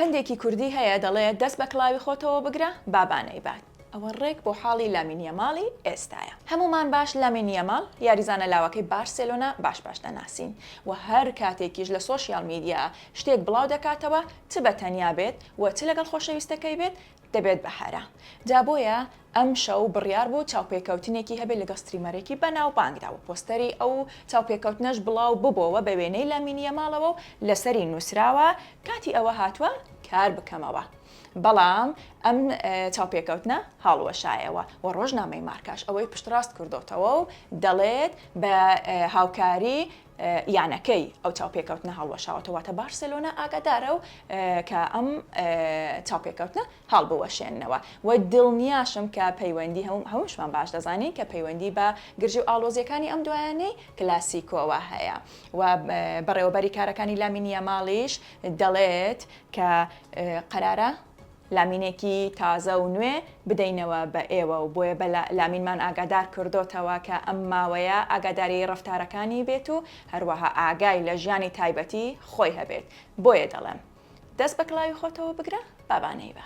پەندێکی کوردی هەیە دەڵێ دەست بە کڵاوی خۆتەوە بگرە با با نەیبات. ئەوە ڕێک بۆ حاڵی لامین یەماڵی ئێستایە. هەموومان باش لامین یەماڵ، یاریزانە لاوەکەی بارسێلۆنا باش باش دەناسین و هەر کاتێکیش لە social media شتێک بڵاو دەکاتەوە چ بە تەنیا بێت و چ لەگەڵ خۆشەویستەکەی بێت دەبێت بە هەرا. جا بۆیە ئەمشەو بڕیار بوو چاوپێکەوتنێکی هەبێت لەگەڵ streamer ێکی بەناوبانگدا و پۆستەری ئەو چاوپێکەوتنەش بڵاو ببۆوە بە وێنەی لامین یەماڵەوە و لەسەری نووسراوە کاتی ئەوە هاتووە کار بکەمەوە. بەڵام ئەم چاوپێکەوتنە هەڵوەشایەوە و ڕۆژنامەی مارکاش ئەوەی پشتڕاست کردۆتەوە و دەڵێت بە هاوکاری یانەکەی ئەو چاوپێکەوتنە هەڵوەشاوەتەوە، واتە بارسێلۆنا ئاگادارە و کە ئەم چاوپێکەوتنە هەڵبوەشێننەوە و دڵنیاشم کە پەیوەندی هەمووشمان باش دەزانین کە پەیوەندی بە گرژی و ئاڵۆزیەکانی ئەم دوایانەی کلاسیکۆوە هەیە و بەڕێوەبەری کارەکانی لامین یاماڵیش دەڵێت کە قەرارە لامینێکی تازە و نوێ بدەینەوە بە ئێوە و بۆیە بە لامینمان ئاگادار کردۆتەوە کە ئەم ماوەیە ئاگاداری ڕەفتارەکانی بێت و هەروەها ئاگای لە ژیانی تایبەتی خۆی هەبێت بۆیە دەڵێم دەست بە کڵاوی خۆتەوە بگرە با با نەیبات.